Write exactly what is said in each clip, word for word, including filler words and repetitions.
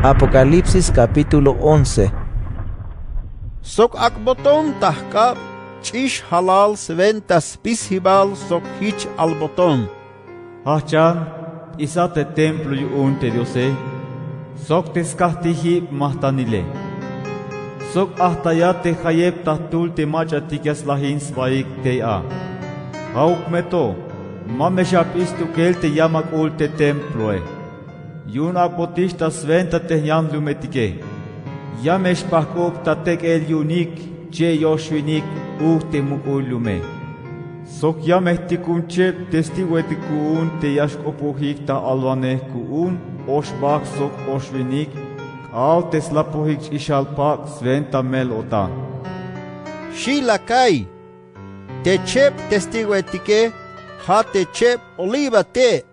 Apocalipsis capítulo once. Sok ak'boton ta jk'ab ch'ix jalal swenta spisibal sok jich alboton: Jajch'an, p'isa te templo yu'un te Diose, sok te skajtijib majt'anile, sok ajt'aya te jayeb ta jtul te mach'atik ya slajin sbaik tey a. Ja'uk me to, ma me xap'is stukel te yamak'ul te temploe. Yu'un ak'botix ta swenta te jyanlumetike. Ya me xpajk'ub ta tek'el yu'unik che yoxwinik uj te muk'ul lume. Sok ya me jtikun cheb testigoetik ku'un te ya xk'opojik ta alwanej ku'un oxbajk sok oxwinik k'aal te slapojik ch'ixal pak' swenta mel-o'tan, xi' la ka'iy. Te cheb testigoetike ja' te cheb oliva te',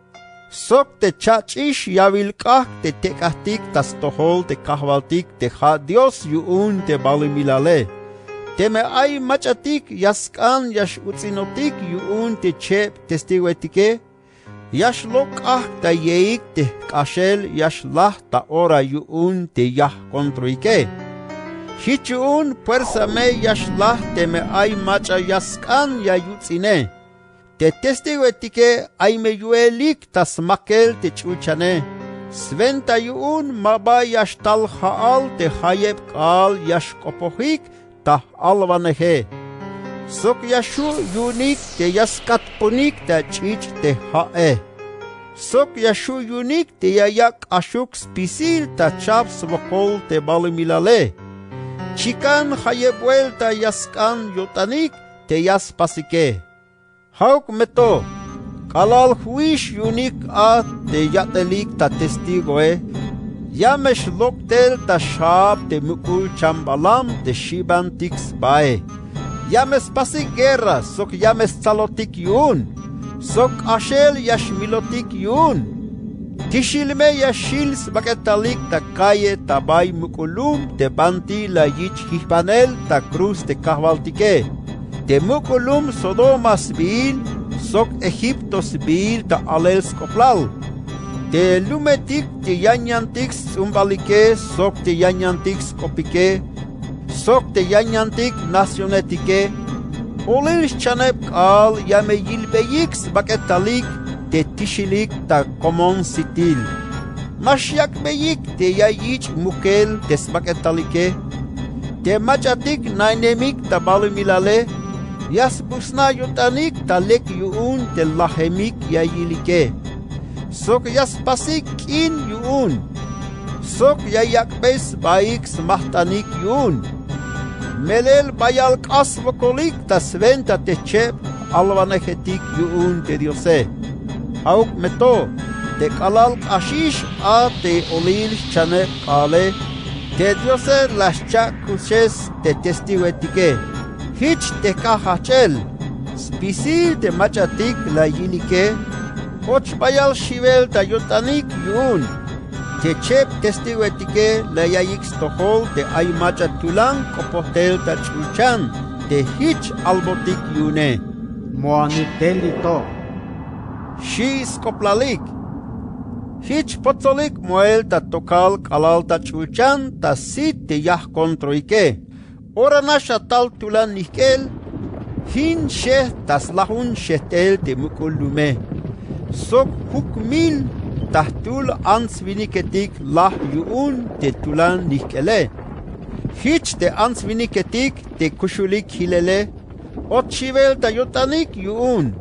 sok te cha'ch'ix yawil k'ajk' te tek'ajtik ta stojol te Kajwaltik te ja' Dios yu'un te balumilale. Teme ay mach'atik ya sk'an ya x-uts'inotik yu'un te cheb testigoetike, ya xlok' k'ajk' ta yeik te jk'axel ya xlaj ta ora yu'un te yajkontroike. Jich yu'un puersa me ya xlaj teme ay mach'a ya sk'an ya yuts'ine. Te testigoetike ay me yu'elik ta smakel te ch'ulchane, swenta yu'un ma ba ya xtal ja'al te jayeb k'aal ya xk'opojik ta j-alwaneje. Sok ya xju' yu'unik te ya sk'atponik ta ch'ich' te ja'e. Sok ya xju' yu'unik te ya yak' k'axuk spisil ta chajp swokol te balumilale. Chikan jayeb buelta ya sk'an yo'tanik te ya spasike. Ja'uk me to, k'alal ju'ix yu'unik a te yat'elik ta testigoe, ya me xlok' tel ta xjaab te muk'ul chambalam te xi'bantik sbae. Ya me spasik guerra sok ya me stsalotik yu'un, sok k'axel ya xmilotik yu'un. Tixil me ya xjil sbak'etalik ta calle ta bay muk'ul lum te banti la yich' jijbanel ta cruz te Kajwaltike, te muk'ul lum Sodoma sbiil sok Egipto sbiil ta alel sk'oplal, te lumetik te yanyantik sts'umbalike sok te yanyantik sk'opike, sok te yanyantik nacionetike. Olil xchaneb k'aal ya me yilbeyik sbak'etalik te tixilik ta komon sitil. Ma xyak'beyik te ya yich' mukel te sbak'etalike. Te mach'atik nainemik ta balumilale, ya sbusna' yo'tanik ta lek yu'un te lajemik ya yilike, sok ya spasik k'in yu'un, sok ya yak'bey sbaik smajt'anik yu'un. Melel bayal k'ax swokolik ta swenta te cheb j-alwanejetik yu'un te Diose. Ja'uk me to, te k'alal k'axix a te olil xchaneb k'aale, te Diose la xcha'kuxes te testigoetike. Jich te jk'an jajch'el, spisil te mach'atik la yilike, och bayal xiwel ta yo'tanik yu'un. Te cheb testigoetike la yaiyik stojol te ay mach'a tulan k'opoj tel ta ch'ulchan te jich albotik yu'une. Mo'anik tel li to, xi' sk'oplalik. Jich potsolik moel ta tokal k'alal ta ch'ulchan ta sit te yajkontroike. Oranax atal tulan nijk'el, jin xej ta slajun xejt'el te muk'ul lume, sok juk mil ta jtul ants winiketik laj yu'un te tulan nijk'ele. Jich te ants winiketik te kuxulik jilele, och xiwel ta yo'tanik yu'un,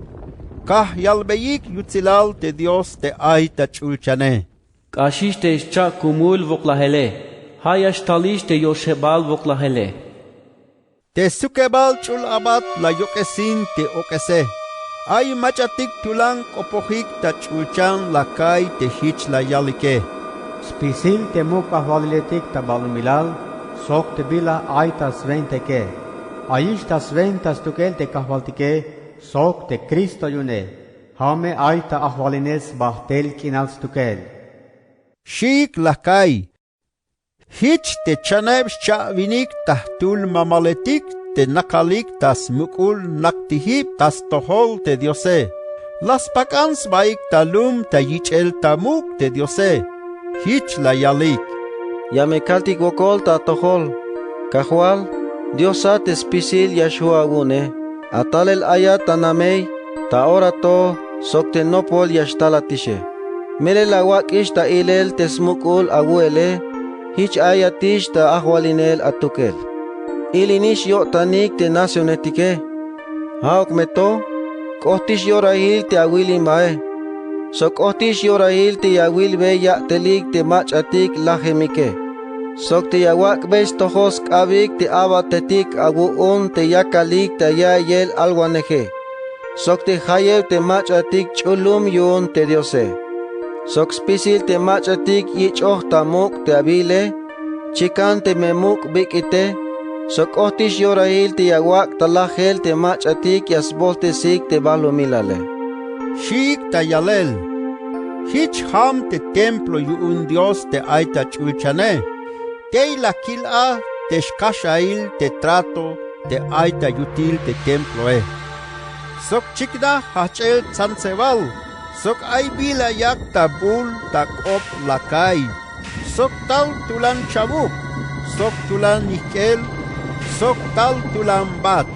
kaj yalbeyik yutsilal te Dios te ay ta ch'ulchane. K'axix te xcha'kumul woklajele, ja' ya xtalix te yoxebal woklajele. Te sukebal ch'ul abat la yok'esin te ok'ese. Ay mach'atik tulan k'opojik ta ch'ulchan la ka'iy te jich la yalike: Spisil te muk' ajwaliletik ta balumilal sok te bila ay ta swentaike. Ayix ta swenta stukel te Kajwaltike sok te Cristo yu'une. Ja' me ay ta ajwalinej sbajt'el k'inal stukel, xiik la ka'iy. Jich te chaneb xcha'winik ta jtul mamaletik te nakalik ta smuk'ul naktijib ta stojol te Diose. La spak'an sbaik ta lum ta yich'el ta muk' te Diose. Jich la yalik: Ya me kaltik wokol ta atojol: Kajwal, Diosat te spisil ya xju' awu'une. Atalel ayat ta namey, ta ora to, sok te nopol ya xtalatixe. Melel awak'ix ta ilel te smuk'ul awu'ele. Jich ayatix ta ajwalinel atukel. Ilinix yo'tanik te nacionetike. Ja'uk me to, k'ohtix yorajil te awilimbae, sok k'ohtix yorajil te ya awilbe ya'telik te mach'atik lajemike, sok te ya awak'be stojol sk'abik te a'batetik awu'un te yakalik ta ya'iyel alwaneje, sok te jayew te mach'atik ch'ulum yu'un te Diose, sok spisil te mach'atik yich'oj ta muk' te abile. Chikan teme muk' bik'ite, sok k'ohtix yorajil te ya awak' ta lajel te mach'atik ya sboltesik te balumilale, xiik ta yalel. Jich jam te templo yu'un Dios te ay ta ch'ulchane. Tey la kil a te xkaxail te trato te ay ta yutil te temploe. Sok chiknaj jajch'el tsantsebal, sok ay bila yak ta bul ta k'op la ka'iy, sok tal tulan chamuk, sok tulan nijk'el, sok tal tulan bat.